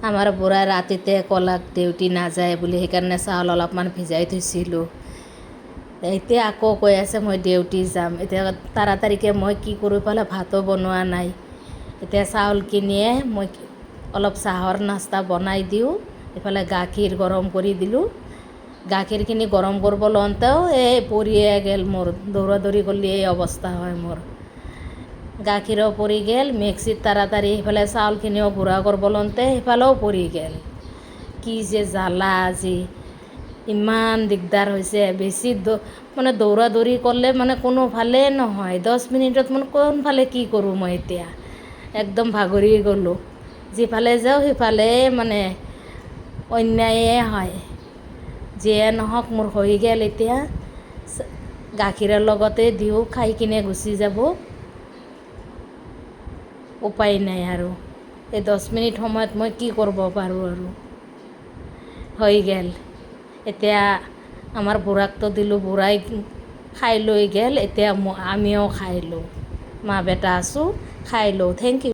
আমাৰ বুঢ়াই ৰাতিতে ক'লাক ডিউটি নাযায় বুলি, সেইকাৰণে চাউল অলপমান ভিজাই থৈছিলোঁ। এতিয়া আকৌ কৈ আছে মই ডিউটি যাম। এতিয়া তাৰাতাৰিকৈ মই কি কৰোঁ, ইফালে ভাতো বনোৱা নাই। এতিয়া চাউলখিনিয়ে মই অলপ চাহৰ নাস্তা বনাই দিওঁ। ইফালে গাখীৰ গৰম কৰি দিলোঁ। গাখীৰখিনি গৰম কৰিব লওঁতেও এই পৰিয়ে গ'ল মোৰ, দৌৰা দৌৰি কৰিলে এই অৱস্থা হয় মোৰ। গাখীৰো পৰি গ'ল মিক্সিত তাৰাতাৰি, সিফালে চাউলখিনিও গুড়া কৰিব লওঁতে সিফালেও পৰি গ'ল। কি যে জ্বালা, আজি ইমান দিগদাৰ হৈছে। বেছি মানে দৌৰা দৌৰি কৰিলে মানে কোনোফালে নহয়। 10 মিনিটত মানে কোনফালে কি কৰোঁ মই? এতিয়া একদম ভাগৰি গ'লোঁ। যিফালে যাওঁ সিফালে মানে অন্যায়ে হয়। যিয়ে নহওক, মোৰ হৈ গ'ল। এতিয়া গাখীৰৰ লগতে দিওঁ, খাই কিনে গুচি যাব। উপায় নাই আৰু। এই 10 মিনিট সময়ত মই কি কৰিব পাৰোঁ আৰু? হৈ গ'ল। এতিয়া আমাৰ বুঢ়াকতো দিলোঁ, বুঢ়াই খাই লৈ গ'ল। এতিয়া আমিও খাই লওঁ। মা বেটা আছোঁ, খাই লওঁ। Thank U.